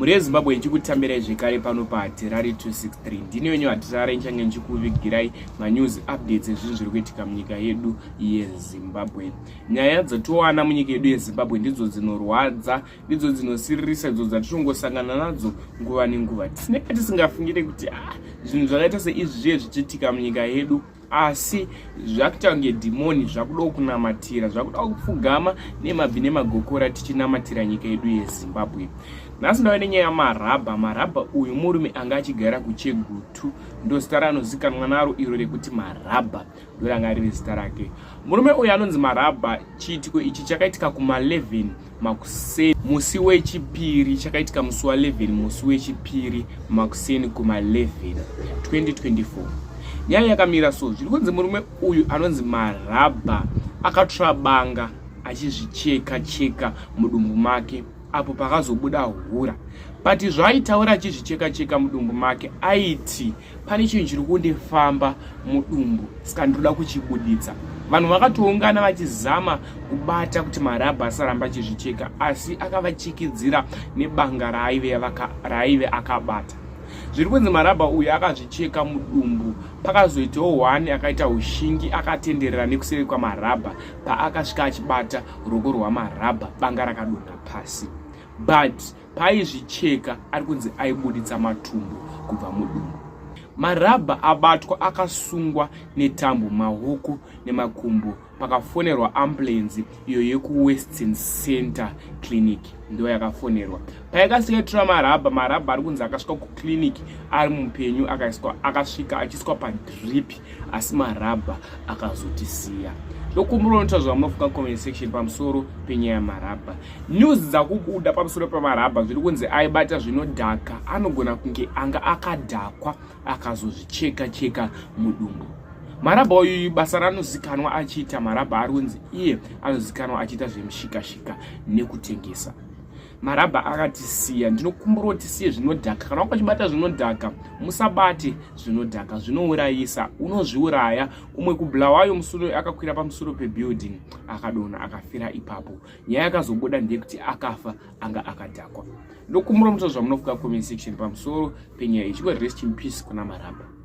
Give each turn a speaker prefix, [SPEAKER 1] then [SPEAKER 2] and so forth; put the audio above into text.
[SPEAKER 1] Mhuri yeZimbabwe, ichikutambirai zvekare pano paHatirari 263. Ndini wenyu Hatirari, nichange ndichikuvigirai manews updates ezvinhu zviri kuitika munyika yedu yeZimbabwe. Nyaya dzatowana munyika yedu yeZimbabwe ndidzo dzinorwadza, ndidzo dzinosiririsa, idzo dzatinongosangana nadzo nguva nenguva. Tinenge tisingafungire kuti zvinhu zvakaita seizvi zviye zvichiitika munyika yedu, asi zvakuita kunge dhimoni, zvakuda kunamatira, zvakuda kupfugama nemabvi nemagokora tichinamatira nyika yedu yeZimbabwe. Nhasi ndava nenyaya yaMarabha. Marabha uyu murume anga achigara kuChegutu, ndo zita raanozikanwa naro iro rekuti Marabha, ndoranga riri zita rake. Murume uyu anonzi Marabha. Chiitiko ichi chakaitika kuma11 makuseni musi wechipiri, chakaitika musi wa11, musi wechipiri makuseni kuma11 2024. Nyaya yakamira so, zviri kunzi murume uyu anonzi Marabha akatsva banga achizvicheka cheka mudumbu make, apo pakazobuda hura. But zvaaitaura achizvicheka cheka mudumbu make, aiti pane chinhu chiri kundifamba mudumbu, saka ndinoda kuchibuditsa. Vanhu vakatoungana vachizama kubata kuti Marabha asaramba achizvicheka, asi akavachikidzira nebanga raaive akabata. Zviri kunzi Marabha uyu akazvicheka mudumbu. Pakazoitawo hwani akaita ushingi, akatenderera nekuseri kwaMarabha. Paakasvika achibata ruoko rwaMarabha, banga rakadonha pasi. But paaizvicheka, ari kunzi aibuditsa matumbu kubva mudumbu. Marabha abatwa, akasungwa netambo maoko nemakumbo. Pakafonerwa ambulenzi iyo yekuWestern Center Clinic, ndo yakafonerwa. Payakasvika itora Marabha, Marabha ari kunzi akasvika kuclinic ari mupenyu, akaiswa, akasvika achiiswa padrip, asi Marabha akazotisiya. Ndokumbura unoita zvamunofunga comment section pamusoro penyaya yaMarabha. News dzakubuda pamusoro paMarabha, zviri kunzi aibata zvinodhaka, anogona kunge anga akadhakwa akazozvicheka cheka mudumbu. Marabha uyu basa raanozikanwa achiita, Marabha ari kunzi iye anozikanwa achiita zvemushikashika nekutengesa. Marabha akatisiya. Ndinokumbura kuti tisiye zvinodhaka. Kana wanga uchibata zvinodhaka, musabate zvinodhaka, zvinourayisa, unozviuraya. Umwe kuBulawayo musuro akakwira pamusoro pebuilding, akadonha, akafira ipapo. Nyaya yakazobuda ndeyekuti akafa anga akadhakwa. Ndokumbura muta zvamunofunga comment section pamusoro penyaya iyi. Chingori rest in peace kuna Marabha.